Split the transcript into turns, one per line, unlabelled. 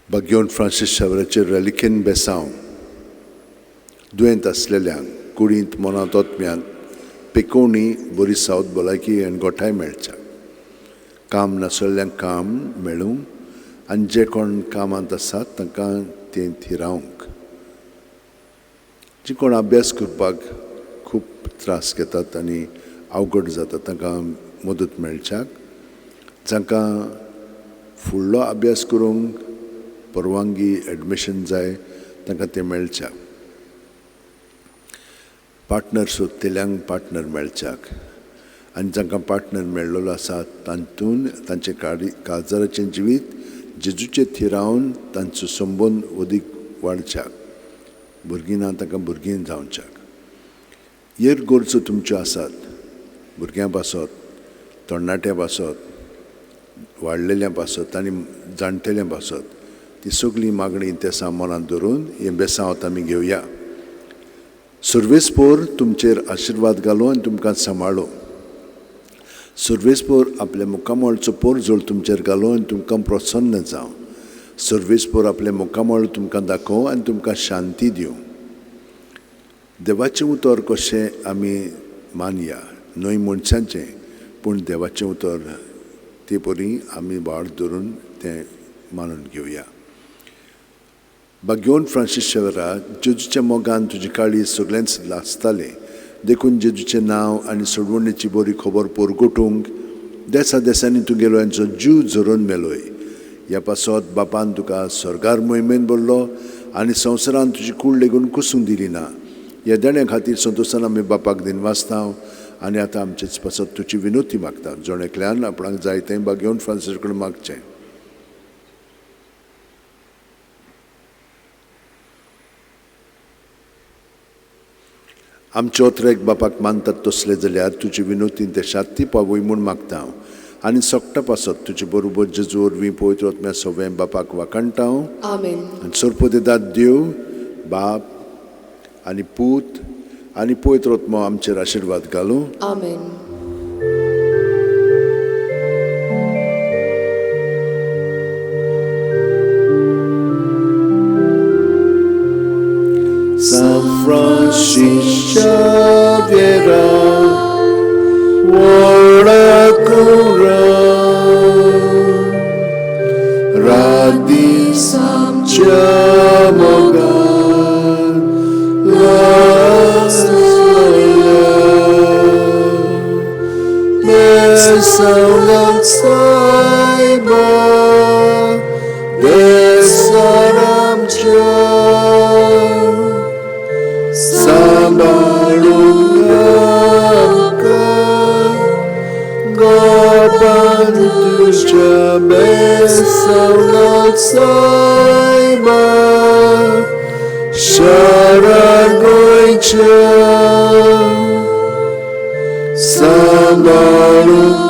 बाग्योन Francis शावराचेर रेलिकेन बेसांव दुयेंत आसलेल्यांक कुडींत मनांत ओतम्यांत पेकोवणी बरी सावत भलायकी आनी गोठाय मेळच्या, काम नासलेल्यांक काम मेळूं आनी जे कोण कामांत आसात तांकां तें थिरावंक, जी कोण अभ्यास करपाक खूब त्रास घेतात आनी अवघड जाता तांकां मदत मेळच्याक, जांकां फुडलो अभ्यास करूंक परवानगी एडमिशन जाय तांकां तें मेळच्याक, पार्टनर सोदतल्यांक पार्टनर मेळच्याक आनी जांकां पार्टनर मेळ्ळो आसा तातूंत तांचें काळजाराचें जिवीत जेजूचें थिरावन तांचो संबंद अदीक वाडच्याक, भुरगीं ना तांकां भुरगीं जावच्याक. हेर गरजो तुमच्यो आसात भुरग्यां पासत, तरणाट्यां पासत, वाडलेल्या पासत आनी जाणटेल्या पासत, ती सगळीं मागणी तेसां मनांत धरून हें बेसांव आमी घेवया. सर्वेस्पोर तुमचेर आशिर्वाद घालो आनी तुमकां सांबाळो. सर्वेस्पोर आपल्या मुखामळचो पोरजोळ तुमचेर घालो आनी तुमकां प्रसन्न जावं. सर्वेस्पोर आपल्या मुखामळ तुमकां दाखोवं आनी तुमकां शांती दिवं. देवाचें उतर कशें आमी मानया, न्हय मनशाचें पूण देवाचें उतर ते परी आमी वाड धरून तें मानून घेवया. बाग्योन फ्रांसीस शेवरा, जेजूच्या मोगान तुजी काळी सगळेंच लासतालें, देखून जेजूचें नांव आनी सोडवणेची बरी खबर पोरगोटूंक देसा देसांनी तुगेलो यांचो जीव झरोवन मेलोय. ह्या पासत बापान तुका स्वर्गार मोहिमेन भरलो आनी संवसारान तुजी कूड लेगून कुसूंक दिली ना. ह्या देण्या खातीर संतोशान आमी बापाक दिनवासता आनी आतां आमचेच पासत तुजी विनोती मागता. जण एकल्यान आपणाक जाय तें बाग्योन फ्रांसीस कडेन मागचें. आमचे ओतरेक बापाक मानतात तसले जाल्यार तुजी विनोती ते शाती पावय म्हूण मागता हांव आनी सोकटा पासत तुजे बरोबर जेजू वरवीं पवित्र आत्म्या सगळें बापाक वाखाणटा हांव.
आमेन.
आनी सोरपोदेदाद देव बाप आनी पूत आनी पवित्र आत्मो आमचेर आशिर्वाद घालूं.
आमेन.
San Francis Xavier, Warakura, Radisam Chamogan, Lasala, Besalam Saiba, Besaram Cha. Sambalunga Gopan Tusha Besalat Saiba Sharagoicha Sambalunga.